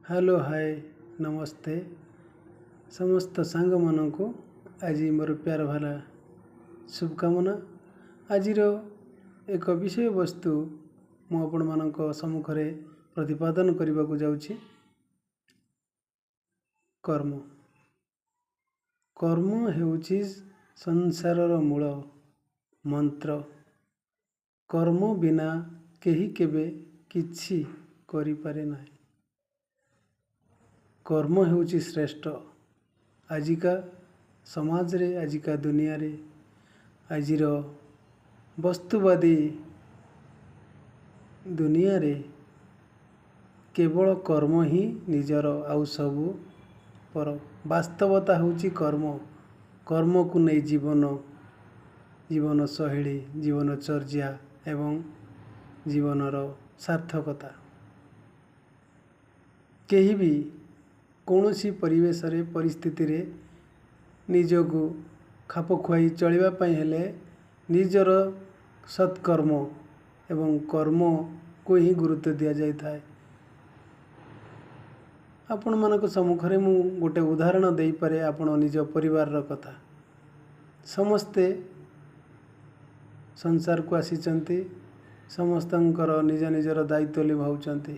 Hello, ହାଏ, ନମସ୍ତେ ସମସ୍ତ ସାଙ୍ଗମାନଙ୍କୁ। ଆଜି ମୋର ପ୍ୟାର ଭରା ଶୁଭକାମନା। ଆଜିର ଏକ ବିଷୟବସ୍ତୁ ମୁଁ ଆପଣମାନଙ୍କ ସମ୍ମୁଖରେ ପ୍ରତିପାଦନ କରିବାକୁ ଯାଉଛି, କର୍ମ। କର୍ମ ହେଉଛି ସଂସାରର ମୂଳ ମନ୍ତ୍ର। କର୍ମ ବିନା କେହି କେବେ କିଛି କରିପାରେ ନାହିଁ। କର୍ମ ହେଉଛି ଶ୍ରେଷ୍ଠ। ଆଜିକା ସମାଜରେ, ଆଜିକା ଦୁନିଆରେ, ଆଜିର ବସ୍ତୁବାଦୀ ଦୁନିଆରେ କେବଳ କର୍ମ ହିଁ ନିଜର, ଆଉ ସବୁ ପର। ବାସ୍ତବତା ହେଉଛି କର୍ମ। କର୍ମକୁ ନେଇ ଜୀବନ, ଜୀବନଶୈଳୀ, ଜୀବନଚର୍ଯ୍ୟା ଏବଂ ଜୀବନର ସାର୍ଥକତା। କେହି ବି କୌଣସି ପରିବେଶରେ, ପରିସ୍ଥିତିରେ ନିଜକୁ ଖାପ ଖୁଆଇ ଚଳିବା ପାଇଁ ହେଲେ ନିଜର ସତ୍କର୍ମ ଏବଂ କର୍ମକୁ ହିଁ ଗୁରୁତ୍ୱ ଦିଆଯାଇଥାଏ। ଆପଣମାନଙ୍କ ସମ୍ମୁଖରେ ମୁଁ ଗୋଟେ ଉଦାହରଣ ଦେଇପାରେ, ଆପଣ ନିଜ ପରିବାରର କଥା। ସମସ୍ତେ ସଂସାରକୁ ଆସିଛନ୍ତି, ସମସ୍ତଙ୍କର ନିଜ ନିଜର ଦାୟିତ୍ୱ ଲିଭାଉଛନ୍ତି,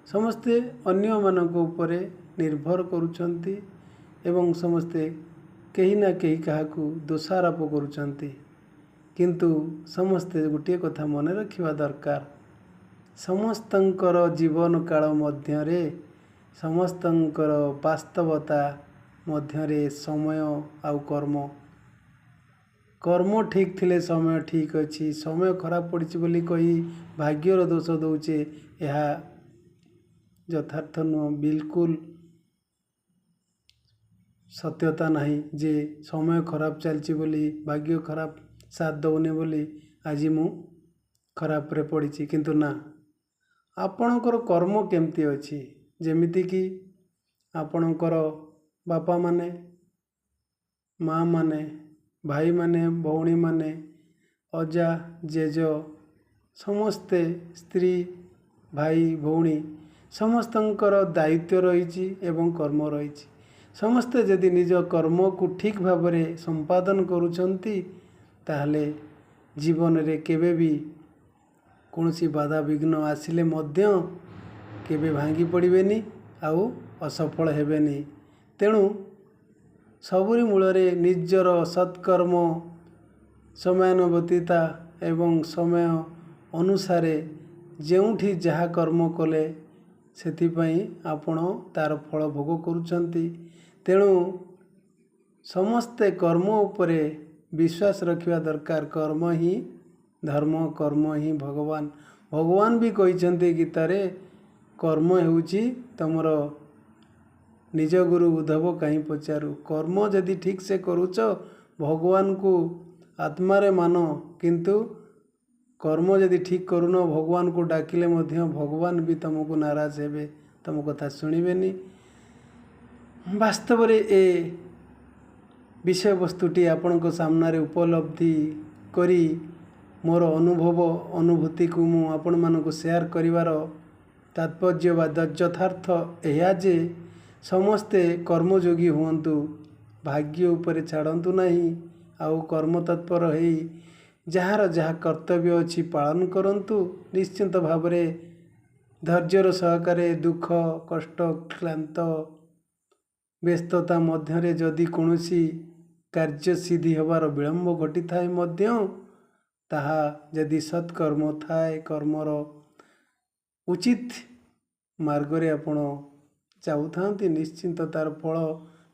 ସମସ୍ତେ ଅନ୍ୟମାନଙ୍କ ଉପରେ ନିର୍ଭର କରୁଛନ୍ତି ଏବଂ ସମସ୍ତେ କେହି ନା କେହି କାହାକୁ ଦୋଷାରୋପ କରୁଛନ୍ତି। କିନ୍ତୁ ସମସ୍ତେ ଗୋଟିଏ କଥା ମନେ ରଖିବା ଦରକାର, ସମସ୍ତଙ୍କର ଜୀବନ କାଳ ମଧ୍ୟରେ, ସମସ୍ତଙ୍କର ବାସ୍ତବତା ମଧ୍ୟରେ ସମୟ ଆଉ କର୍ମ। କର୍ମ ଠିକ୍ ଥିଲେ ସମୟ ଠିକ୍ ଅଛି। ସମୟ ଖରାପ ପଡ଼ିଛି ବୋଲି କହି ଭାଗ୍ୟର ଦୋଷ ଦେଉଛେ, ଏହା ଯଥାର୍ଥ ନୁହଁ। ବିଲକୁଲ ସତ୍ୟତା ନାହିଁ ଯେ ସମୟ ଖରାପ ଚାଲିଛି ବୋଲି, ଭାଗ୍ୟ ଖରାପ ସାଥ ଦେଉନି ବୋଲି ଆଜି ମୁଁ ଖରାପରେ ପଡ଼ିଛି। କିନ୍ତୁ ନା, ଆପଣଙ୍କର କର୍ମ କେମିତି ଅଛି? ଯେମିତିକି ଆପଣଙ୍କର ବାପାମାନେ, ମାଆମାନେ, ଭାଇମାନେ, ଭଉଣୀମାନେ, ଅଜା, ଜେଜ, ସମସ୍ତେ, ସ୍ତ୍ରୀ, ଭାଇ, ଭଉଣୀ, ସମସ୍ତଙ୍କର ଦାୟିତ୍ୱ ରହିଛି ଏବଂ କର୍ମ ରହିଛି। ସମସ୍ତେ ଯଦି ନିଜ କର୍ମକୁ ଠିକ୍ ଭାବରେ ସମ୍ପାଦନ କରୁଛନ୍ତି, ତାହେଲେ ଜୀବନରେ କେବେ ବି କୌଣସି ବାଧାବିଘ୍ନ ଆସିଲେ ମଧ୍ୟ କେବେ ଭାଙ୍ଗି ପଡ଼ିବେନି ଆଉ ଅସଫଳ ହେବେନି। ତେଣୁ ସବୁରି ମୂଳରେ ନିଜର ସତ୍କର୍ମ, ସମୟାନୁବର୍ତ୍ତିତା ଏବଂ ସମୟ ଅନୁସାରେ ଯେଉଁଠି ଯାହା କର୍ମ କଲେ ସେଥିପାଇଁ ଆପଣ ତା'ର ଫଳ ଭୋଗ କରୁଛନ୍ତି। ତେଣୁ ସମସ୍ତେ କର୍ମ ଉପରେ ବିଶ୍ୱାସ ରଖିବା ଦରକାର। କର୍ମ ହିଁ ଧର୍ମ, କର୍ମ ହିଁ ଭଗବାନ। ଭଗବାନ ବି କହିଛନ୍ତି ଗୀତାରେ, କର୍ମ ହେଉଛି ତୁମର ନିଜ ଗୁରୁ, ଉଦ୍ଧବ କାହିଁ ପଚାରୁ। କର୍ମ ଯଦି ଠିକ୍ ସେ କରୁଛ, ଭଗବାନଙ୍କୁ ଆତ୍ମାରେ ମାନ। କିନ୍ତୁ କର୍ମ ଯଦି ଠିକ୍ କରୁନ, ଭଗବାନଙ୍କୁ ଡାକିଲେ ମଧ୍ୟ ଭଗବାନ ବି ତୁମକୁ ନାରାଜ ହେବେ, ତୁମ କଥା ଶୁଣିବେନି। ବାସ୍ତବରେ ଏ ବିଷୟବସ୍ତୁଟି ଆପଣଙ୍କ ସାମ୍ନାରେ ଉପଲବ୍ଧି କରି ମୋର ଅନୁଭବ ଅନୁଭୂତିକୁ ମୁଁ ଆପଣମାନଙ୍କୁ ସେୟାର କରିବାର ତାତ୍ପର୍ଯ୍ୟ ବା ଯଥାର୍ଥ ଏହା ଯେ ସମସ୍ତେ କର୍ମଯୋଗୀ ହୁଅନ୍ତୁ, ଭାଗ୍ୟ ଉପରେ ଛାଡ଼ନ୍ତୁ ନାହିଁ, ଆଉ କର୍ମ ତତ୍ପର ହେଇ ଯାହାର ଯାହା କର୍ତ୍ତବ୍ୟ ଅଛି ପାଳନ କରନ୍ତୁ। ନିଶ୍ଚିନ୍ତ ଭାବରେ ଧୈର୍ଯ୍ୟର ସହକାରେ ଦୁଃଖ, କଷ୍ଟ, କ୍ଳାନ୍ତ, ବ୍ୟସ୍ତତା ମଧ୍ୟରେ ଯଦି କୌଣସି କାର୍ଯ୍ୟ ସିଦ୍ଧି ହେବାର ବିଳମ୍ବ ଘଟିଥାଏ ମଧ୍ୟ, ତାହା ଯଦି ସତ୍କର୍ମ ଥାଏ, କର୍ମର ଉଚିତ ମାର୍ଗରେ ଆପଣ ଯାଉଥାନ୍ତି, ନିଶ୍ଚିନ୍ତ ତା'ର ଫଳ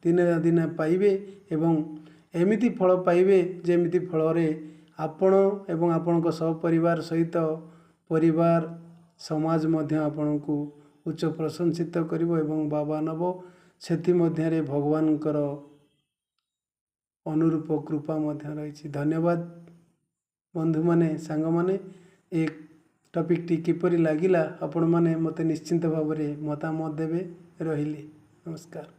ଦିନେ ନା ଦିନେ ପାଇବେ ଏବଂ ଏମିତି ଫଳ ପାଇବେ ଯେମିତି ଫଳରେ ଆପଣ ଏବଂ ଆପଣଙ୍କ ସହପରିବାର ସହିତ ପରିବାର, ସମାଜ ମଧ୍ୟ ଆପଣଙ୍କୁ ଉଚ୍ଚ ପ୍ରଶଂସିତ କରିବ ଏବଂ ବାବା ନେବ। ସେଥିମଧ୍ୟରେ ଭଗବାନଙ୍କର ଅନୁରୂପ କୃପା ମଧ୍ୟ ରହିଛି। ଧନ୍ୟବାଦ ବନ୍ଧୁମାନେ, ସାଙ୍ଗମାନେ। ଏ ଟପିକ୍ଟି କିପରି ଲାଗିଲା, ଆପଣମାନେ ମୋତେ ନିଶ୍ଚିନ୍ତ ଭାବରେ ମତାମତ ଦେବେ। ରହିଲି, ନମସ୍କାର।